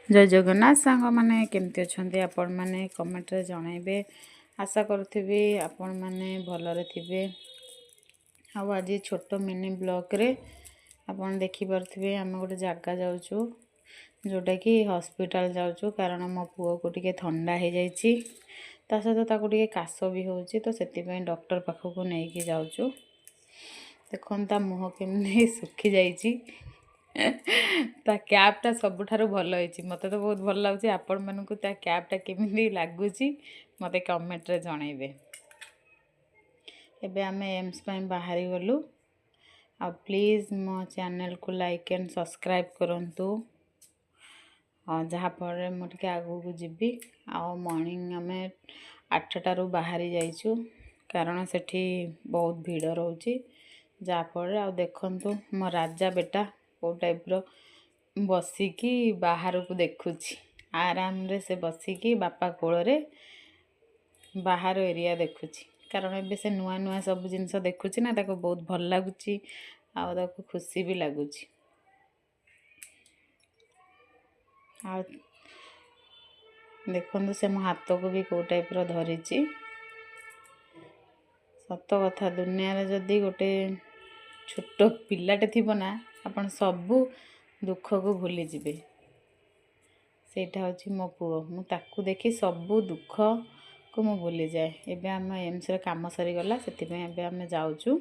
ଜୟ ଜଗନ୍ନାଥ ସାଙ୍ଗମାନେ, କେମିତି ଅଛନ୍ତି ଆପଣମାନେ କମେଣ୍ଟରେ ଜଣାଇବେ। ଆଶା କରୁଥିବି ଆପଣମାନେ ଭଲରେ ଥିବେ। ଆଉ ଆଜି ଛୋଟ ମିନି ବ୍ଲଗ୍ରେ ଆପଣ ଦେଖିପାରୁଥିବେ, ଆମେ ଗୋଟେ ଜାଗା ଯାଉଛୁ, ଯେଉଁଟାକି ହସ୍ପିଟାଲ ଯାଉଛୁ, କାରଣ ମୋ ପୁଅକୁ ଟିକେ ଥଣ୍ଡା ହେଇଯାଇଛି, ତା ସହିତ ତାକୁ ଟିକେ କାଶ ବି ହେଉଛି। ତ ସେଥିପାଇଁ ଡକ୍ଟର ପାଖକୁ ନେଇକି ଯାଉଛୁ। ଦେଖନ୍ତୁ, ତା ମୁହଁ କେମିତି ଶୁଖିଯାଇଛି। ତା କ୍ୟାପ୍ଟା ସବୁଠାରୁ ଭଲ ହେଇଛି, ମୋତେ ତ ବହୁତ ଭଲ ଲାଗୁଛି। ଆପଣମାନଙ୍କୁ ତା କ୍ୟାପ୍ଟା କେମିତି ଲାଗୁଛି, ମୋତେ କମେଣ୍ଟରେ ଜଣାଇବେ। ଏବେ ଆମେ ଏମ୍ସ ପାଇଁ ବାହାରି ଗଲୁ। ଆଉ ପ୍ଲିଜ୍ ମୋ ଚ୍ୟାନେଲକୁ ଲାଇକ୍ ଆଣ୍ଡ ସବସ୍କ୍ରାଇବ୍ କରନ୍ତୁ, ଯାହାଫଳରେ ମୁଁ ଟିକେ ଆଗକୁ ଯିବି। ଆଉ ମର୍ଣ୍ଣିଂ ଆମେ 8ଟାରୁ ବାହାରି ଯାଇଛୁ, କାରଣ ସେଠି ବହୁତ ଭିଡ଼ ରହୁଛି, ଯାହାଫଳରେ। ଆଉ ଦେଖନ୍ତୁ, ମୋ ରାଜା ବେଟା କେଉଁ ଟାଇପ୍ର ବସିକି ବାହାରକୁ ଦେଖୁଛି। ଆରାମରେ ସେ ବସିକି ବାପା କୋଳରେ ବାହାର ଏରିଆ ଦେଖୁଛି, କାରଣ ଏବେ ସେ ନୂଆ ନୂଆ ସବୁ ଜିନିଷ ଦେଖୁଛି ନା, ତାକୁ ବହୁତ ଭଲ ଲାଗୁଛି ଆଉ ତାକୁ ଖୁସି ବି ଲାଗୁଛି। ଆଉ ଦେଖନ୍ତୁ, ସେ ମୋ ହାତକୁ ବି କେଉଁ ଟାଇପ୍ର ଧରିଛି। ସତ କଥା, ଦୁନିଆରେ ଯଦି ଗୋଟେ ଛୋଟ ପିଲାଟେ ଥିବ ନା, ଆପଣ ସବୁ ଦୁଃଖକୁ ଭୁଲିଯିବେ। ସେଇଟା ହେଉଛି ମୋ ପୁଅ। ମୁଁ ତାକୁ ଦେଖି ସବୁ ଦୁଃଖକୁ ମୁଁ ଭୁଲିଯାଏ। ଏବେ ଆମ ଏମ୍ସରେ କାମ ସରିଗଲା, ସେଥିପାଇଁ ଏବେ ଆମେ ଯାଉଛୁ।